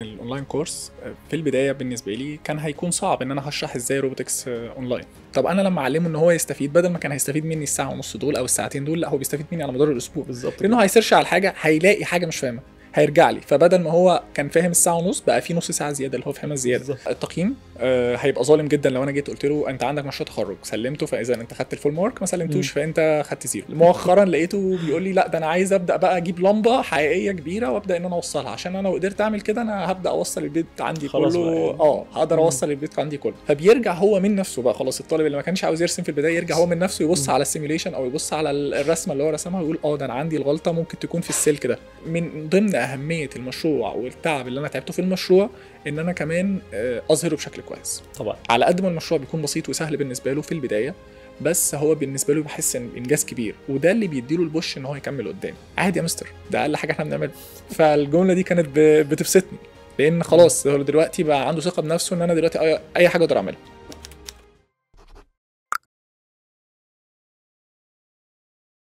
ال online course في البداية بالنسبة لي كان هيكون صعب ان انا هشرح ازاي robotics online. طب انا لما اعلمه ان هو يستفيد، بدل ما كان هيستفيد مني الساعة ونص دول او الساعتين دول، لا هو بيستفيد مني على مدار الاسبوع. بالظبط. لانه هي search على الحاجه، هيلاقي حاجة مش فاهمها، هيرجع لي. فبدل ما هو كان فاهم الساعة ونص، بقى في نص ساعة زيادة اللي هو فاهمها زياده. التقييم هيبقى ظالم جدا لو انا جيت قلت له انت عندك مشروع تخرج، سلمته فاذا انت خدت ال full mark، ما سلمتوش فانت خدت zero. مؤخرا لقيته بيقول لي لا ده انا عايز ابدا بقى اجيب لمبة حقيقية كبيرة وابدا ان انا اوصلها، عشان انا لو قدرت اعمل كده انا هبدا اوصل البيت عندي خلاص كله. بقى يعني. اه، هقدر اوصل البيت عندي كله. فبيرجع هو من نفسه بقى خلاص، الطالب اللي ما كانش عاوز يرسم في البداية يرجع هو من نفسه يبص على ال simulation او يبص على الرسمة اللي هو رسمها ويقول اه ده انا عندي الغلطة ممكن تكون في السلك ده. من ضمن اهمية المشروع والتعب اللي انا تعبته في المشروع ان انا كمان اظهره بشكل كويس. على قد ما المشروع بيكون بسيط وسهل بالنسبة له في البدايه، بس هو بالنسبة له بحس ان انجاز كبير، وده اللي بيديله ال push ان هو يكمل قدام. عادي يا مستر، ده اقل حاجة احنا بنعملها. فالجملة دي كانت بتبسطني، لان خلاص هو دلوقتي بقى عنده ثقة بنفسه ان انا دلوقتي اي حاجة اقدر اعملها.